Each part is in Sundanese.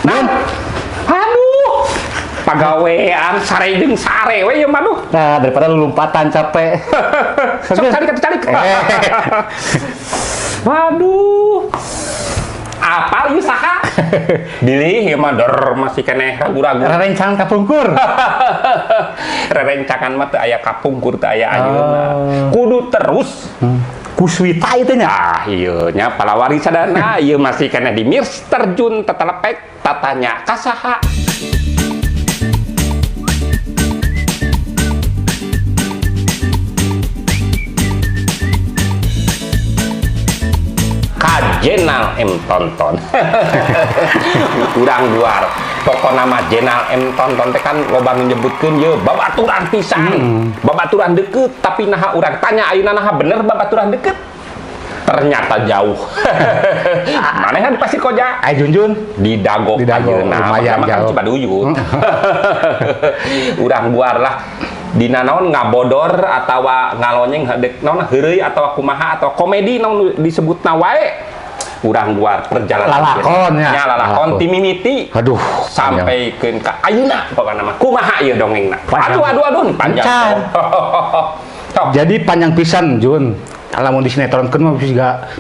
Nah, aduh, pagawean sare jeung sare we ieu mah duh. Nah, daripada lu lompatan capek. Sok calik calik. Waduh. Apal ieu saha? Bilih ieu mah dor masih keneh ragu-ragu. Rerencangan kapungkur. Rerencangan mah teu aya kapungkur teu aya ayeuna. Kudu terus. Kuswita itu nya. Ah, ieu nya palawari sadana ieu masih keneh di Mister Jun tetelepek tatanya ka saha. Jenal M Tonton. Urang luar. Pokona mah Jenal M Tonton teh kan loba nu nyebutkeun ye babaturan pisan. Babaturan deket, tapi naha urang tanya ayeuna naha bener babaturan deket. Ternyata jauh. Maneh kan pasti koja. Ai Junjun di Dago ayeuna lumayan jauh. Cibaduyut. Urang buar lah. Dina naon ngabodor atawa ngalonyeng dek naon heureuy atawa kumaha atawa komedi naon disebutna wae. Urang luar perjalanan lalakon nya lalakon timimiti aduh sampai ke ayeuna pokona mah kumaha ieu dongengna. Aduh aduh aduh panjang. Jadi panjang pisan Jun. Lamun di sinetronkeun mah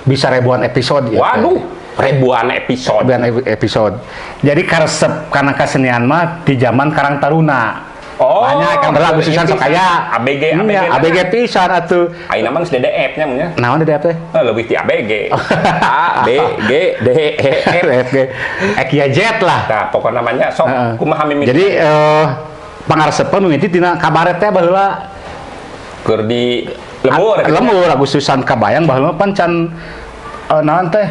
bisa ribuan episode ya. Waduh, ribuan episode. Ribuan episode. Jadi karesep kana kasenian mah di zaman Karang Taruna. Oh, banyak kan lagu pisan sok aya ABG ABG ABG pisan atuh. Ayeuna mah geus DDF nya mun nya. Naon DDF teh? Leuwih ti ABG. A B G D E F F G. X Y Z lah. Nah, pokokna mah nya sok kumaha mimiti. Jadi pangaresepan mimiti tina kabaret teh baheula keur di lembur. Lembur Agustusan kabayang baheula pan can naon teh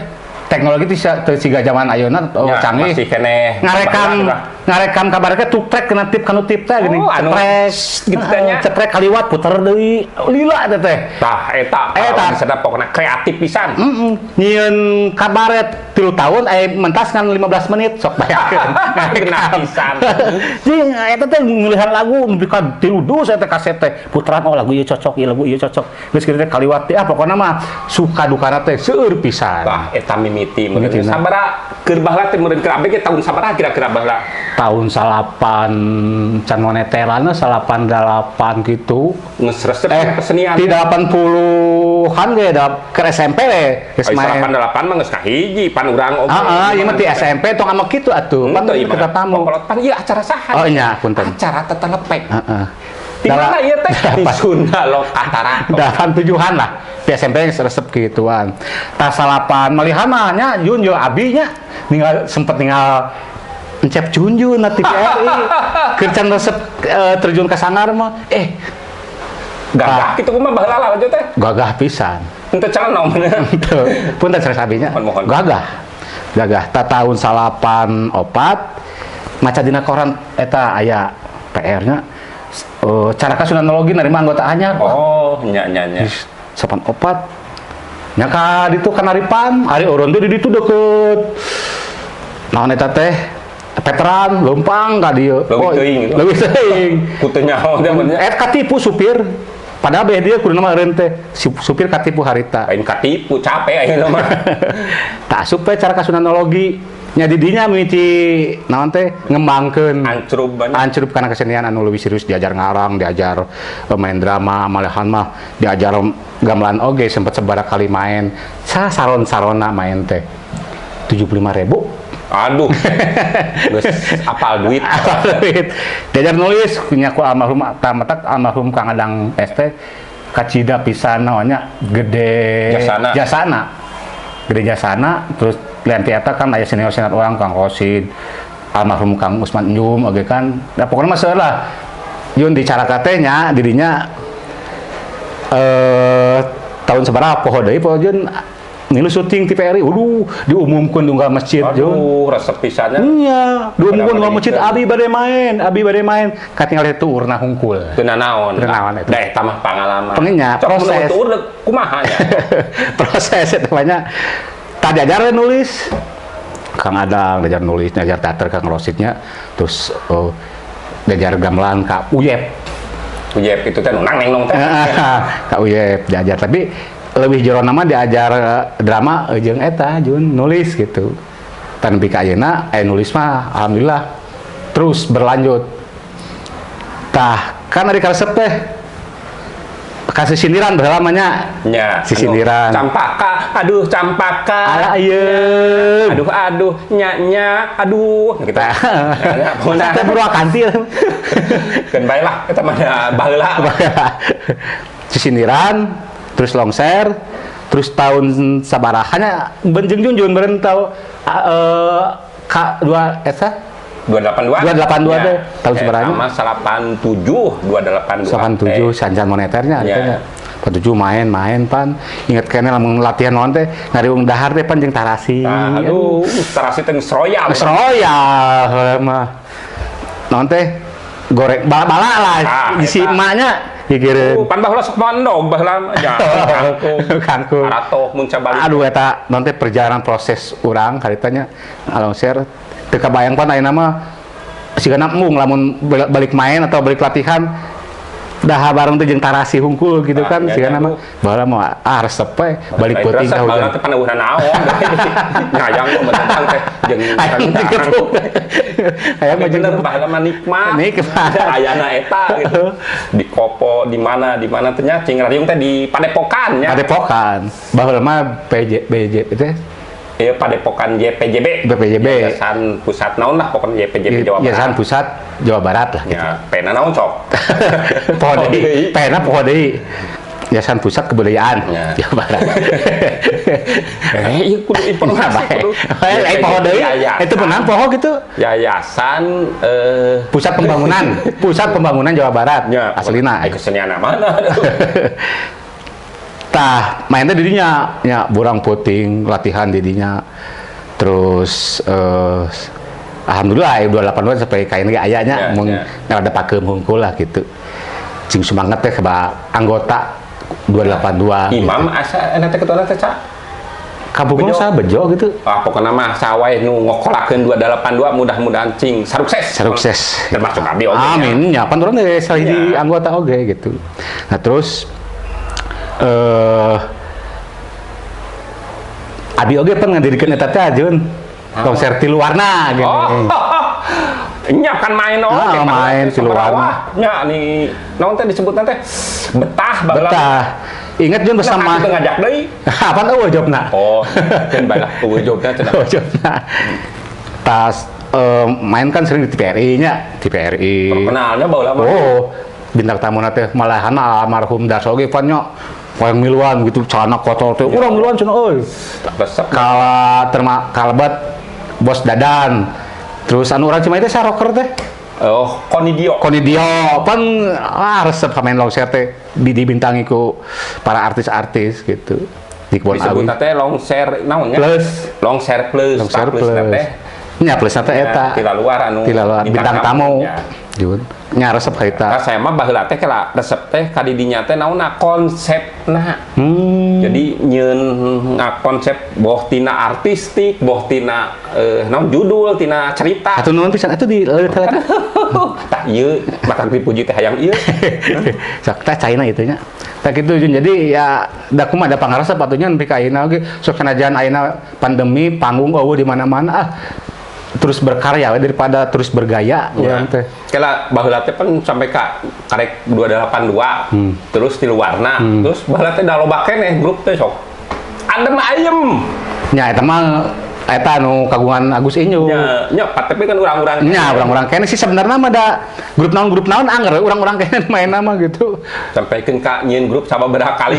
teknologi teu siga zaman ayeuna canggih. Masih keneh ngarekam kabaret teh tuprek kena tip kanu tip teh geuning. Ceprek gitu teh nya. Ceprek kaliwat puter deui lila teh teh. Tah eta sadap pokona kreatif pisan. Heeh. Nyieun kabaret 3 tahun aya mentas ngan 15 menit sok bayangkeun. Ngarekam pisan. Jeung eta teh ngeulihan lagu nepi ka 3 dus eta kaset teh. Puteran oh lagu ieu cocok, ieu lagu ieu cocok. Geus kitu teh kaliwat teh ah pokona mah suka dukana teh seueur pisan. Tah eta mimiti meureun sabaraha keur baheula teh meureun keur ABG tahun sabaraha kira-kira baheula? Tahun salapan can moneterana salapan dalapan gitu. Geus resep kesenian. Di 80-an ge da keur SMP we. Geus main. 88 mah geus kahiji pan urang oge. Heeh, ieu mah ti SMP tong anu kitu atuh. Pan kita tamu. Pan ieu acara saha? Oh nya, punten. Acara tetelepek. Heeh. Di mana ieu teh? Di Sunda Lokatara. 87-an lah. Di SMP geus resep gituan. Tah salapan malihan mah nya Jun yo abi nya ninggal sempet ninggal Encep Junjun na TVRI. Keur can resep terjun ka sanggar mah gagah kitu kumaha baheula lanjut teh? Gagah pisan. Henteu calon henteu. Punten sanes abi nya. Gagah. Gagah ta tahun 84 maca dina koran eta aya PR nya Caraka Sundanologi nerima anggota anyar. Oh, nya nya nya. 84 nya ka ditu kanaripan, ari urang teh di ditu deukeut. Naon eta teh? Veteran leumpang ka dieu. Leuwih teuing gitu. Leuwih teuing. Ku teu nyaho teh mun nya. Katipu supir. Padahal beh dia kudu mah eureun teh. Supir katipu harita. Lain katipu capek ayeuna mah. Tah asup we Caraka Sundanologi. Nya di dinya mimiti naon teh ngembangkeun ancrub banyak. Ancrub kana kesenian anu leuwih serius diajar ngarang, diajar main drama, malehan mah diajar gamelan oge sempet sabaraha kali main. Saron-sarona main teh. 75.000. Aduh, geus apal duit. Apal duit. Diajar nulis nya ku almarhum tamatak almarhum Kang Adang ST kacida pisan naonnya gede jasana. Jasana. Gede jasana terus lian ti eta kan aya senior-senior orang Kang Rosid, almarhum Kang Usman Njum oge kan. Nah pokoknya mah seueur lah. Jun di Caraka teh nya dirinya tahun sabaraha poho deui poho Jun ngilu syuting TVRI, waduh, diumumkeun di masjid. Aduh, resep pisannya. Iya, diumumkeun di masjid, abi bade main, katingal itu urna hungkul. Teu nanaon. Teu nanaon eta. Da eta mah pangalaman. Pengenya proses. Cok kumaha nya. Proses eta banyak. Tadi ajar nulis. Kang Adang diajar nulis, diajar teater Kang Rosidnya, terus diajar gamelan Kak Uyep. Uyep itu teh nang neng nong teh. Kak Uyep diajar, tapi lebih jero nama diajar drama jeung eta Jun nulis gitu. Tan nepi ka ayeuna aya nulis mah alhamdulillah terus berlanjut. Tah, kan ari karesep teh kasih sindiran baheula mah nya. Nya. Si sindiran. Campaka, aduh campaka. Ala ieu. Aduh aduh nya nya aduh gitu. Tah. Ya, pokona. Teh Purwakanti. Keun bae lah eta mah baheula. Sisindiran, terus longser, terus tahun sabarahanya benjeng Junjun beren tau K 2 eta 282. 282 teh, tahun sabarahanya? Sama 87 282. 87 sanjan moneternya Ya. artinya. 87 main-main pan inget kene lamun latihan naon teh ngariung dahar teh pan jeung tarasi. Nah, aduh, tarasi teh geus royal. Geus royal mah. Naon teh goreng bala-bala lah Ah, si eta. emaknya gigireun. Pan baheula sok mondog baheula mah ja kangkung. Kangkung. Aratoh mun cabalik. Aduh eta naon teh perjalanan proses urang karitanya longser teu kabayang pan ayeuna mah sigana embung lamun balik main atau balik latihan dahar bareng teh jeung tarasi hungkul gitu Ah, kan iya, sigana iya. mah baheula mah ah resep we balik peuting ka hujan. hujan. Teh paneuhna naon. Ngayang mah bener teh jeung Hayang jeung hayang mah jeung bener baheula mah nikmat. Nikmat. Ayana eta gitu. Di Kopo di mana teh nya cing rariung teh di Padepokan nya. Padepokan. Baheula mah PJ BJ teh Iya Padepokan YPJB. YPJB. Yayasan Pusat naon lah pokoknya YPJB Jawa Barat. Yayasan Pusat Jawa Barat lah gitu. Ya, pena naon sok. Poho deui, pena poho deui. Yayasan Pusat Kebudayaan Ya. Jawa Barat. Iya kudu informasi kudu. Poho deui. Itu menang poho gitu. Yayasan Pusat Pembangunan, Pusat Pembangunan Jawa Barat. nya Aslina. Ai kesenian mana? Tah, mainnya didinya nya burang puting latihan didinya. Terus alhamdulillah 282 sampai kain ge aya nya Ya, mun ya. rada pakeum hungkul lah gitu. Cing semangat teh ka anggota 282. Imam gitu. asa eta teh ketuana teh Cak. Kampung Bejo. sa bejo gitu. Ah, pokoknya mah sawai nu ngokolakeun 282 mudah-mudahan cing sarukses. Sarukses. Termasuk abdi oge. Amin nya pan urang teh salah hiji Ya. anggota oge gitu. Nah, terus abi oge pan ngadirikeun eta teh Ajun. Konser tilu warna gini. Oh. Nya kan main oge. Ah, main tilu warna. Nya nih naon teh disebutna teh betah baheula. Betah. Ingat Jun bersama. Nah, aku ngajak deui. Apaan eueuh jobna? Oh, kan bae lah eueuh jobna cenah. Eueuh jobna. Tas main kan sering di TPRI nya, TPRI. Terkenalnya baheula mah. Oh, bintang tamu teh malahan almarhum Darso oge pan nya. Wayang miluan gitu, celana kotor teh. Urang miluan cenah euy. Resep. Kala terma kalbat Bos Dadan. Terus anu urang Cimahi teh saroker teh. Oh, Konidio. Konidio pan resep main longser teh dibintangi ku para artis-artis gitu. Di Kebon Disebut Awi. teh longser naon nya? Plus. Longser plus. Longser plus. plus. Teh. Nya plus teh eta. Tila luar anu Tila luar bintang tamu. Ya. Jun. Nya resep ka eta. Nah, saya mah baheula teh kela resep teh ka didinya teh naonna konsepna. Jadi nyeun ngakonsep boh tina artistik, boh tina naon judul, tina cerita. Atuh nuhun pisan atuh di leuleut heula. Tah ieu bakal dipuji teh hayang ieu. Sok teh caina itu nya. Tah kitu Jun. Jadi ya da kumaha da pangaresep atuh nya nepi ka ayeuna oge sok sanajan ayeuna pandemi panggung eueuh di mana-mana ah terus berkarya we daripada terus bergaya urang teh. Kela baheula teh pan sampai ka karek 282 terus tilu warna terus baheula teh da loba keneh grup teh sok. Adem ayem. Nya eta mah eta anu kagungan Agus Inyu. Nya nya tapi kan urang-urang. Nya urang-urang keneh sih sebenarnya mah da grup naon anger urang-urang keneh main nama gitu. Sampaikan ka nyieun grup sababaraha kali.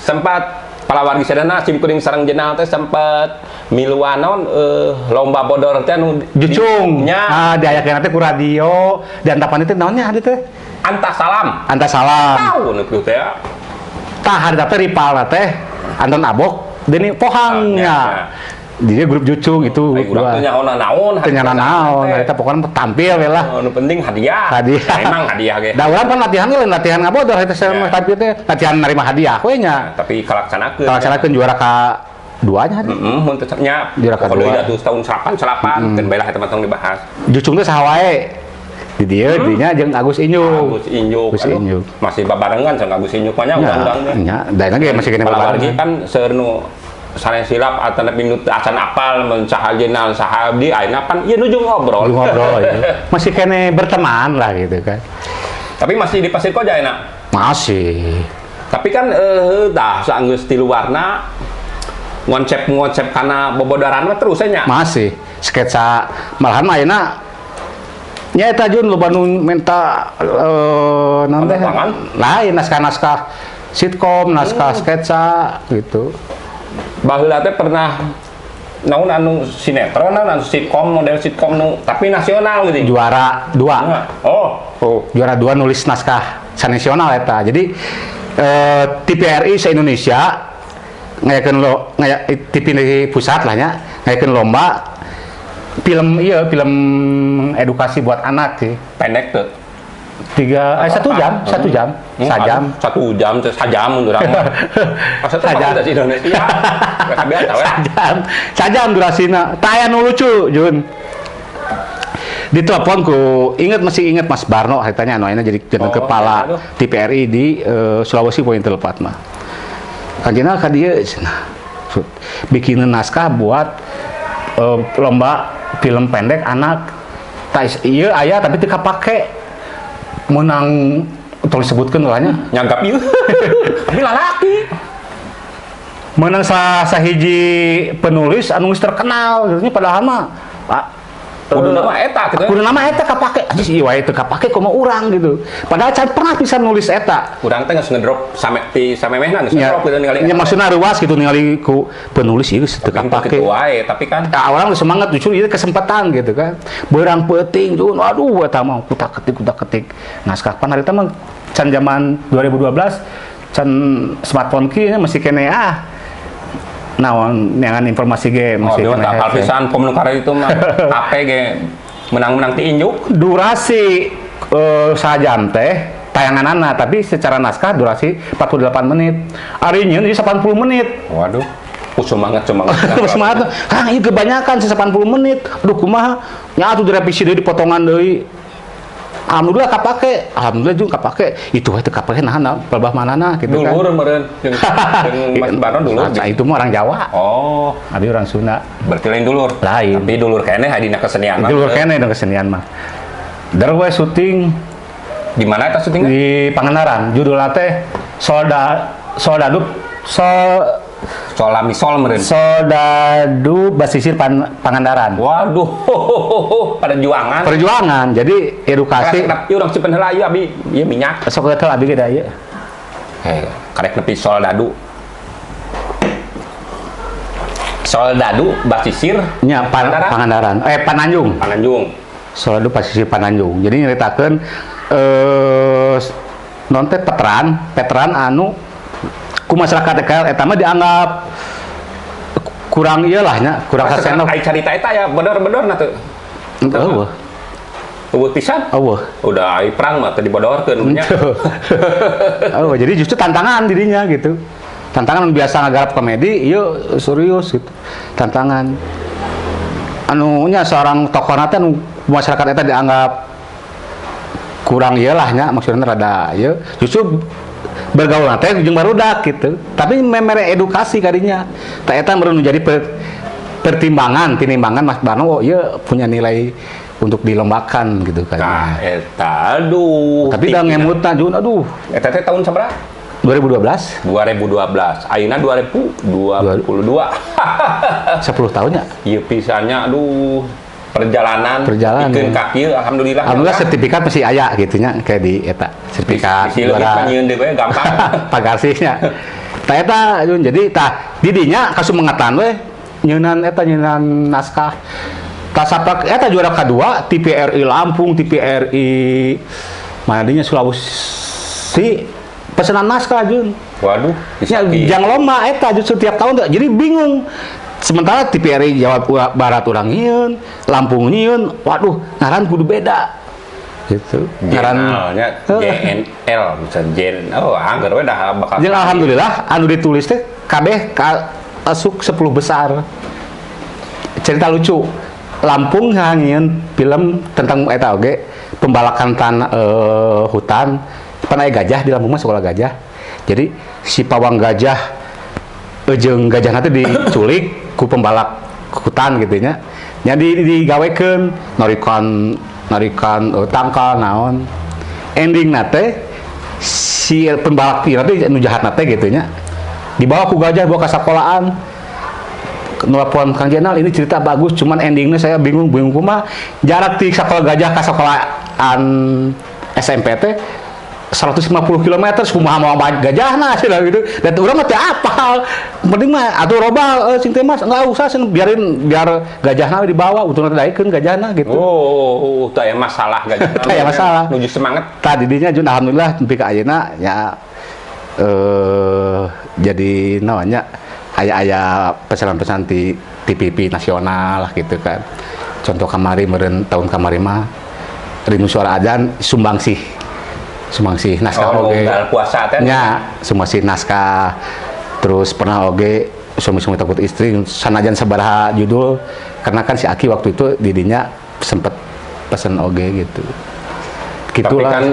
Sempat palawargi sadana sim kuring sareng jenal teh sempat miluan naon lomba bodor teh anu Jucung. Nya. Ah diayakeun teh ku radio, diantapan teh naonnya ada teh? Anta Salam. Anta Salam. Tahu nu kitu teh. Tah harita teh rival teh Anton Abok Deni Pohang nya. Dia grup Jucung itu grup dua. Teu nyaho naon, teu nyaho naon, harita pokoknya tampil we lah. Nu penting hadiah. Hadiah. Emang hadiah ge. Da urang pan latihan ge lain latihan ngabodor harita saya tampil teh latihan nerima hadiah we nya. Tapi kalaksanakeun. Kalaksanakeun juara ka duanya. Heeh, mun teu nya. Juara ka dua. Pokoknya tahun 88 keun bae lah eta mah tong dibahas. Jucung teh saha wae? Di dieu dinya jeung Agus Inyuk. Agus Inyuk. Agus Inyuk. Masih babarengan jeung Agus Inyuk mah nya urang-urang teh. Nya, da ge masih kene babarengan. Kan seueur nu Sanes silap atanapi nu teu acan apal mun saha Jenal saha abdi ayeuna pan ieu nuju ngobrol. Nuju ngobrol ya. Masih kene berteman lah gitu kan. Tapi masih di Pasir Koja enak? Masih. Tapi kan dah saenggeus tilu warna ngonsep-ngonsep kana bobodaran mah terus nya. Masih. Sketsa malahan mah ayeuna nya eta Jun loba nu minta naon teh? Lain naskah-naskah sitkom, naskah sketsa gitu. Baheula teh pernah naon anu sinetron, naon anu sitkom, model sitkom nu tapi nasional gitu. Juara 2. Oh. Juara 2 nulis naskah nasional eta. Jadi TVRI se-Indonesia ngayakeun lo ngaya TV pusat lah nya, ngayakeun lomba film iya film edukasi buat anak sih. Pendek tuh. 1 jam, 1 jam, sajam. 1 jam, sajam urang mah. Sajam di Indonesia. Biasa we. Sajam, sajam durasina. Tah aya nu lucu, Jun. Ditelepon ku, inget masih inget Mas Barno hartanya anu ayeuna jadi kepala TVRI di Sulawesi poin telepat mah. Kanjena ka dieu cenah. Bikin naskah buat lomba film pendek anak. Tah ieu aya tapi teu kapake. Menang tolong disebutkan lah nya. Nyanggap ieu. Tapi lalaki. Menang sahiji penulis anu geus terkenal gitu nya padahal mah kudu nama eta gitu. Kudu nama eta kapake. Anjir ieu wae teu kapake kumaha urang gitu. Padahal can pernah bisa nulis eta. Urang teh geus ngedrop same ti samemehna geus ngedrop gitu ningali. Nya maksudna reuas gitu ningali ku penulis ieu geus teu kapake. Kitu wae, tapi kan nah, orang geus semangat justru ieu kesempatan gitu kan. Beurang peuting Jun, aduh eta mah kutak-ketik naskah pan harita mah can zaman 2012 can smartphone kieu masih kene ah. Naon neangan informasi ge masih kene. Oh, apal pisan pom nu itu mah HP ge menang-menang ti injuk. Durasi sajam teh tayanganana tapi secara naskah durasi 48 menit. Ari nyieun ieu 80 menit. Waduh. Semangat semangat. Semangat. Kang ieu kebanyakan 80 menit. Aduh kumaha? Nya atuh direvisi deui dipotongan deui. Alhamdulillah kapake, alhamdulillah juga kapake. Itu we teu kapake naha pelbah manana gitu kan. Dulur meureun jeung Mas Barno dulur. Nah, itu mah orang Jawa. Oh, abi orang Sunda. Berarti lain dulur. Lain. Tapi dulur keneh dina kesenian mah. Dulur keneh dina kesenian mah. Der we syuting di mana eta syutingna? Di Pangandaran. Judulna teh Soldadu Solamisol meureun. Soldadu Basisir Pangandaran. Waduh, perjuangan. Perjuangan. Jadi edukasi. Karek urang simpen heula ieu abi, ieu minyak. Sok teh abi ge da ieu. Heh, karek nepi soldadu. Soldadu Basisir nya Pangandaran. Pananjung. Pananjung. Soldadu Basisir Pananjung. Jadi nyeritakeun non teh veteran anu ku masyarakat eta mah dianggap kurang ieu lah nya, kurang saseno. Ai carita eta ya bedor-bedorna teu. Eueuh. Eueuh pisan? Eueuh. Udah ai perang mah teu dibodorkeun nya. Eueuh, jadi justru tantangan dirinya gitu. Tantangan biasa ngagarap komedi, ieu serius gitu. Tantangan. Anu nya seorang tokohna teh anu masyarakat eta dianggap kurang ieu lah nya, maksudna rada ieu. Justru bergaul teh jeung barudak gitu. Tapi memere edukasi kadinya. Tah eta meureun jadi pertimbangan, tinimbangan Mas Barno, oh ieu punya nilai untuk dilombakan gitu kan. Nah, eta aduh. Tapi da ngemutna Jun, aduh. Eta teh tahun sabaraha? 2012. 2012. Ayeuna 2022. 10 tahun ya? Ieu pisannya aduh. Perjalanan ikeun ka kieu alhamdulillah. Alhamdulillah sertifikat masih aya gitu nya kayak di eta sertifikat juara. Nyieun deui we gampang. Pagarsihnya. Tah eta Jun jadi tah didinya kasumengetan we nyeunan eta nyeunan naskah. Tah sapak eta juara kadua TVRI Lampung, TVRI mana dinya Sulawesi pesanan naskah Jun. Waduh, nya jang lomba eta justru tiap tahun jadi bingung. Sementara TVRI Jawa Barat urang nyieun, Lampung nyieun, waduh, ngaran kudu beda. Gitu. Ngaran JNL bisa Jen. Oh, angger we dah bakal. Jeung alhamdulillah anu ditulis teh kabeh asup 10 besar. Cerita lucu. Lampung nyieun film tentang eta oge, pembalakan tanah hutan, pan aya gajah di Lampung mah sekolah gajah. Jadi si pawang gajah Jeung gajah teh diculik ku pembalak hutan gitu nya. Nya digawekeun narikan narikan tangkal naon. Ending teh si pembalak ieu teh nu jahat teh gitu nya. Dibawa ku gajah, bawa ke sekolahan. Nelpon Kang Jenal, ini cerita bagus, cuman endingnya saya bingung bingung kumaha. Jarak di sekolah gajah ke sekolahan SMP teh 150 km, kumaha mau gajahna cenah gitu. Dan urang mah teu apal. Penting mah atuh robah cing teh Mas, enggak usah cenah, biarin biar gajahna dibawa, untungna teh daekeun gajahna gitu. Oh, teu aya masalah gajah. Teu aya masalah. Nuju semangat. Tadi dinya Jun, alhamdulillah nepi ka ayeuna ya jadi namanya aya-aya pesanan-pesanan di TPP nasional lah gitu kan. Contoh kamari meureun tahun kamari mah Rindu Suara Adan sumbangsih. Sumbangsih naskah Oh, oge. unggal puasa teh. Nya, sumbangsih naskah. Terus pernah oge Suami-suami Takut Istri sanajan sabaraha judul, karena kan si Aki waktu itu didinya sempet pesen oge gitu. Tapi Gitulah. kan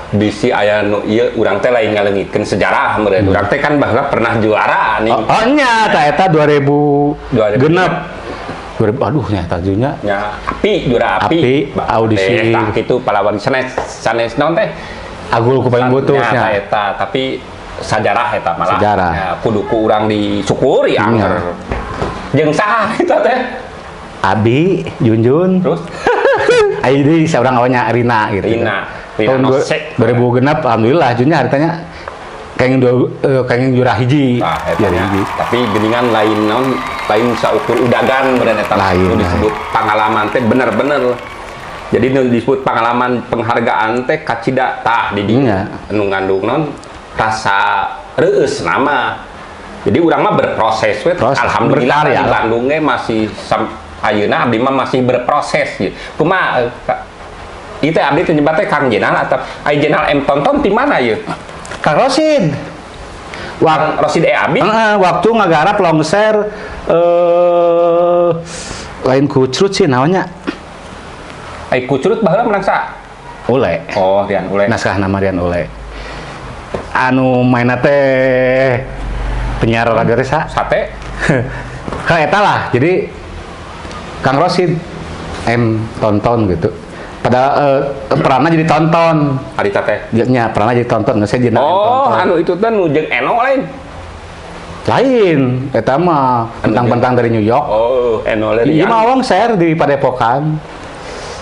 bisi aya nu ieu, urang teh lain ngaleungitkeun sejarah meureun. Urang teh kan baheula pernah juara nih. Oh, nya, ta eta 2000 2000 genep. 2000, aduh nya tajunya. Nya, api juara api. Api, audisi. Teh, tah kitu palawan sanes sanes naon teh? Agul ku paling butuh Nya, nya. tah eta, tapi sajarah eta malah. Sejarah. Ya, kudu ku urang disyukuri angger. Jeung saha eta teh? Abi, Junjun. Terus Ayo di seorang awalnya Rina gitu. Rina. Rina Tahun Nosek. 2000 genep alhamdulillah Junnya haritanya kenging dua kenging juara hiji. Nah, eta Juara nya. hiji. Tapi geuningan lain naon, lain saukur udagan meureun eta. Lain, Nu lain. disebut pengalaman teh bener-bener. Jadi nu disebut pengalaman penghargaan teh kacida tah di dieu. Iya. Nu ngandung naon rasa reueus nama. Jadi urang mah berproses we. Proses, Alhamdulillah berkarya di lah. Bandung ge masih ayeuna abdi mah masih berproses gitu. Kumaha ieu teh abdi teh nyebat teh Kang Jenal atau ai Jenal M Tonton di mana ieu? Kang Rosid. Kang Rosid E Abi? Heeh, waktu ngagarap longser lain kucrut sih namanya. Ai kucrut baheula menang sa? Ule. Oh, Rian Ule. Naskah nama Rian Ule. Anu mainna teh penyiar radio teh sa? Sate. Ka eta lah. Jadi Kang Rosid M Tonton gitu. Pada peranna jadi tonton. Harita teh. Nya peranna jadi tonton, nggak saya jadi M Oh, Tonton. anu itu teh nu jeung Eno lain. Lain, eta mah pentang-pentang dari New York. Oh, Eno Iya Lerian. mah longser di Padepokan.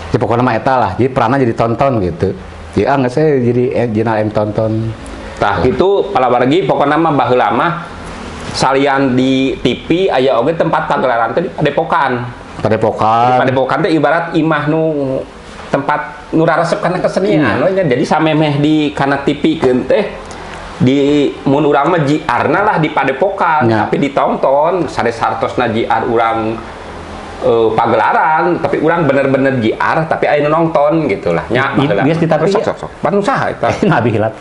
Di pokoknya mah eta lah. Jadi peranna jadi tonton gitu. Jadi ah nggak saya jadi Jenal M Tonton. Tah gitu palawargi pokokna mah baheula mah salian di TV aya oge tempat pagelaran teh di Padepokan. Padepokan. Di Padepokan teh ibarat imah nu tempat nu raresep kana kesenian we nya. Jadi samemeh di kana TV keun teh di mun urang mah jiarna lah di Padepokan, tapi ditonton sanes hartosna jiar urang pagelaran, tapi urang bener-bener jiar tapi aya nu nonton gitu lah nya baheula. Bias di tapi Sok sok sok. Pan usaha eta. Nabi hilap.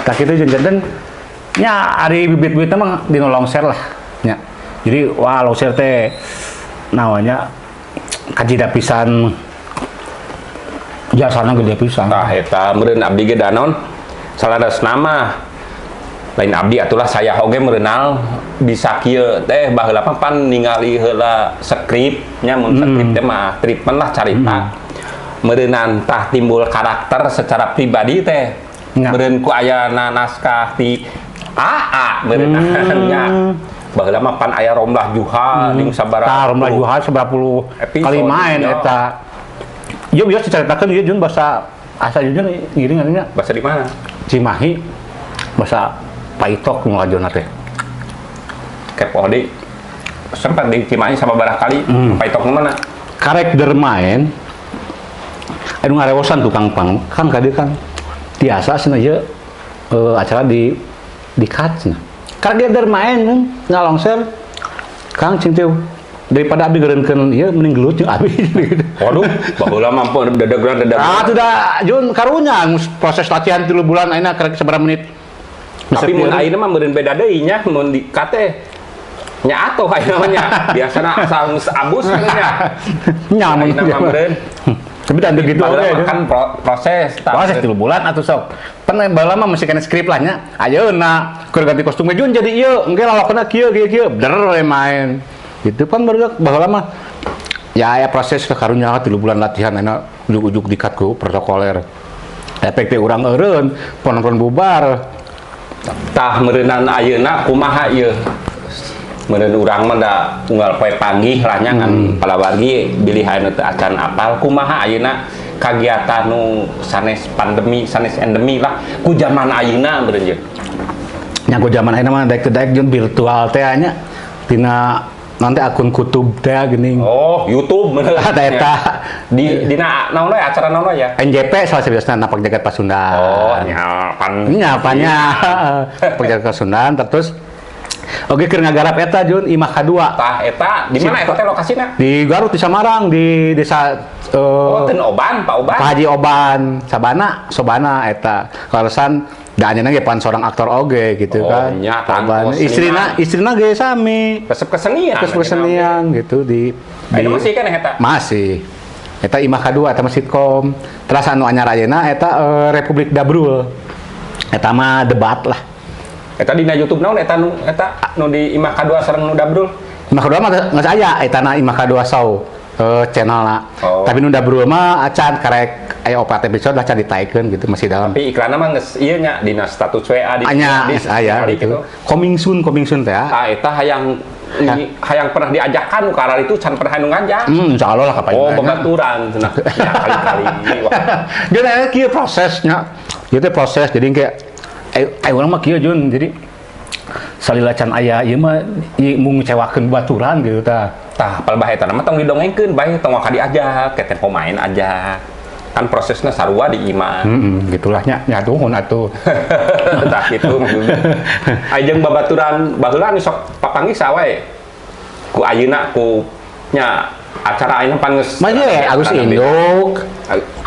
Tah kitu jeung janten nya ari bibit-bibitna mah dina longser lah nya. Jadi wah longser teh namanya kajida pisan, jasana gede pisan. Tah eta meureun abdi ge danon salaras nama lain abdi atulah saya oge meureunal bisa kieu teh baheula mah pan ningali heula skrip nya, mun skrip teh mah treatment lah carita. Meureunan tah timbul karakter secara pribadi teh. Meureun ku ayana naskah ti AA meureun nya. Baheula mah pan aya Romlah Juha jeung sabaraha Tah Romlah puluh Juha sabaraha puluh episode, kali main ya. Eta. Ieu biasa dicaritakeun ieu Jun bahasa asa Jun ngiring nya. Bahasa di mana? Cimahi bahasa Paitok nu ngajona teh. Kepo di sempat di Cimahi sababaraha kali. Paitok nu mana? Karek dermaen anu ngarewosan tukang pang kan ka dieu kan tiasa cenah ieu acara di cut cenah. Karek dermaen ngalongser Kang cing teh daripada abdi geureunkeun ieu mending gelut jeung abdi gitu. Waduh, baheula mah pun dedegan dedegan. Ah, tidak Jun karunya proses latihan 3 bulan ayeuna karek sabaraha menit. Tapi mun ayeuna mah meureun beda deui nya mun di kate nya atuh ayeuna mah nya. Biasana asal geus abus nya. Nya mun Ayeuna mah meureun. Tapi dan begitu Baheula oge, mah Jun. kan proses tah. Proses 3 bulan atuh sok. Pan baheula mah masih kena skrip lah nya. Ayeuna keur ganti kostum ge, Jun, jadi ieu, engke lalakonna kieu kieu kieu, der we main. Gitu pan barudak baheula mah. Ya aya proses ke karunya 3 bulan latihan, enak ujug-ujug dikat ku protokoler. Efek teh urang eureun, penonton bubar. Tah, meureunan ayeuna kumaha ieu? Meureun urang mah da unggal poe panggih lah nya, ngan palawargi bilih anu teu acan apal kumaha ayeuna kagiatan nu sanes pandemi, sanes endemi lah, ku zaman ayeuna meureun ye. Nya, ku zaman ayeuna mah daek teu daek jeung virtual teh nya, tina nanti akun Kutub teh geuning. Oh, YouTube meureun. Ah, eta. Di dina naon we, acara naon we ya? NJP salah satu, Napak Jagat Pasundan. Oh, nya pan. Nya apanya? Napak Jagat Pasundan terus oke keur ngagarap eta, Jun, Imah Kadua. Tah, eta di mana eta teh lokasina? Di Garut, di Samarang, di desa Oh, ten Oban, Pak Oban. Pak Haji Oban Sabana, Sobana eta. Kaleresan da anjeunna ge pan seorang aktor oge gitu Oh, kan. nya, Pak Oban. tangtos Istrina seniman. Istrina ge sami. Resep kesenian. Terus kesenian gitu di Ayeuna masih kan eta? Masih. Eta Imah Kadua eta mah sitkom. Terus anu anyar ayeuna eta Republik Dabrul. Eta mah debat lah. Eta dina YouTube naon eta nu eta nu di Imah Kadua sareng nu Dabrul? Imah Kadua mah geus aya eta na, Imah Kadua Show channelna. Oh. Tapi nu Dabrul mah acan, karek aya opat episode lah can ditaikeun gitu, masih dalam. Tapi iklanna mah geus ieu nya dina status WA di Anya di geus aya di gitu. Coming soon, coming soon teh ya. Tah, eta hayang hayang pernah diajakan nu karar itu can pernah nu ngajak. Insyaallah lah kapan. Oh, babaturan cenah. Ya kali-kali. Wah. Jadi aya kieu prosesnya. Ieu teh proses, jadi kayak urang mah kieu, Jun. Jadi salila can aya ieu mah ieu mung ngecewakeun baturan gitu tah. Tah, palebah eta mah tong didongengkeun bae, tong waka diajak, ke tempo main aja. Kan prosesnya sarua di imah. Heeh, gitulah nya, nya nuhun atuh. Tah, kitu maksudnya. Aya jeung babaturan baheula anu sok papanggih saha wae? Ku ayeuna, ku nya acara ayeuna pan geus Masih ya, Agus Induk.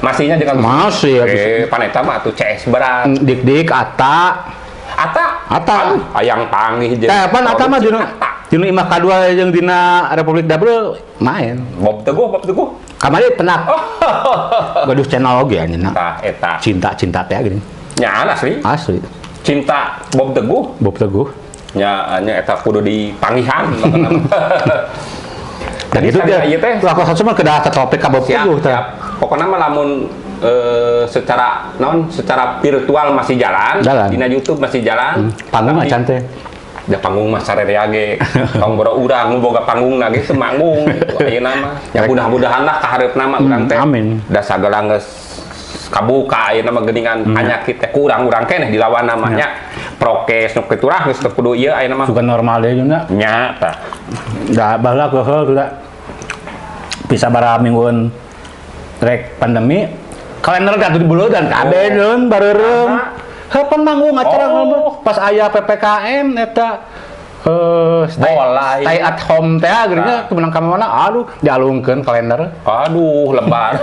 Masihnya jeung Agus. Masih Agus. Eh, pan eta mah atuh CS berat. Dik Dik, Ata. Ata. Ata. Aduh, hayang panggih jeung. Tah, pan Ata mah dina Ata. dina Imah Kadua jeung dina Republik Dabrul main. Bob Teguh, Bob Teguh. Kamari penak. Gaduh channel oge anjeunna. Tah, eta. Cinta-cinta teh gini. Nya asli. Asli. Cinta Bob Teguh. Bob Teguh. Nya nya eta kudu dipanggihan. Dan Jadi itu dia. ieu teh Lah, kalau mah kedah topik ka Bob siap, Teguh tah. Siap. Pokoknya mah lamun secara non secara virtual masih jalan, Jalan. dina YouTube masih jalan. Panggung Tapi- acan teh. Da panggung mah sarerea ge. Tong boro urang nu boga panggung ge semanggung gitu ayeuna mah. Ya, mudah-mudahan lah kahareupna mah urang teh. Amin. Da sagala geus kabuka ayeuna mah geuningan penyakit teh kurang urang keneh dilawan namanya. Prokes nu kitu lah geus teu kudu ieu ayeuna mah. Suka normal deh juga. Nya tah. Da baheula keheul tuh bisa bara mingguan rek pandemi, kalender atuh dibuludan kabeh Oh. deun bareureum. Aha. Heuh, pan manggung acara Oh. pas aya PPKM eta stay, Bola, stay iya. at home teh geuning Nah. teu meunang ka mana, aduh, dialungkeun kalender. Aduh, lebar.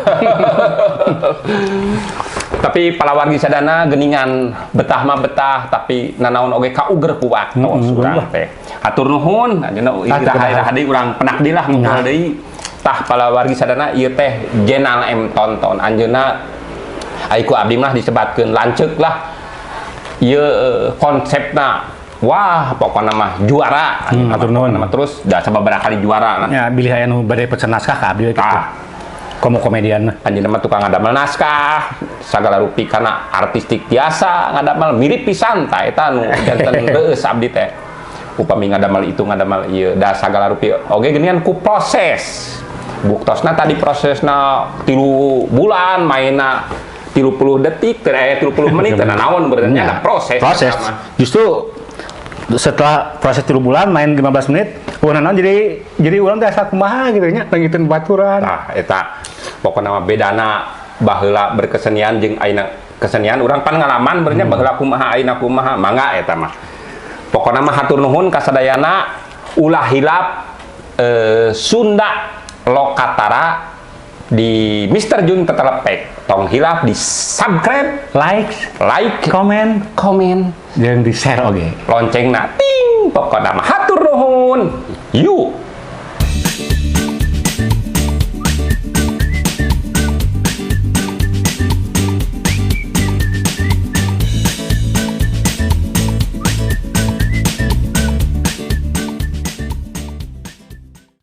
Tapi palawargi sadana geningan betah mah betah, tapi nanaon oge kauger ku waktu urang teh. Hatur nuhun, ayeuna Ah, iraha teu iraha deui urang penak deui lah ngobrol Nah. deui. Tah, palawargi sadana, ieu teh Jenal M Tonton. Anjeunna ai ku abdi mah disebatkeun lanceuk lah. Ieu konsepna wah, pokokna mah juara. Hatur nuhun. Pokokna mah terus da sababaraha kali juara lah. Ya, bilih aya nu bade pesen naskah ka abdi we kitu. Tah. Komo komedian mah. Anjeunna mah tukang ngadamel naskah sagala rupi, kana artistik tiasa ngadamel mirip pisan. Tah, eta nu janten reueus abdi teh upami ngadamel itu, ngadamel ieu, da sagala rupi oge geuningan ku proses. Buktosna tadi prosesna 3 bulan, mainna 30 detik teu aya 30 menit teu naon berarti Ya. ada proses Proses. eta mah. Justru setelah proses 3 bulan main 15 menit, wah, naon jadi urang teh asa kumaha gitu nya, leungiteun baturan. Tah, eta pokokna mah bedana baheula berkesenian jeung ayeuna kesenian, urang pan ngalaman berenya baheula kumaha, ayeuna kumaha. Mangga eta mah pokokna mah hatur nuhun kasadayana, ulah hilap Sunda Lokatara di Mr. Jun Tetelepek, tong hilap di subscribe, like, like, komen, komen, jeung di share oge. Lonceng na ting. Pokokna mah hatur nuhun, yuk.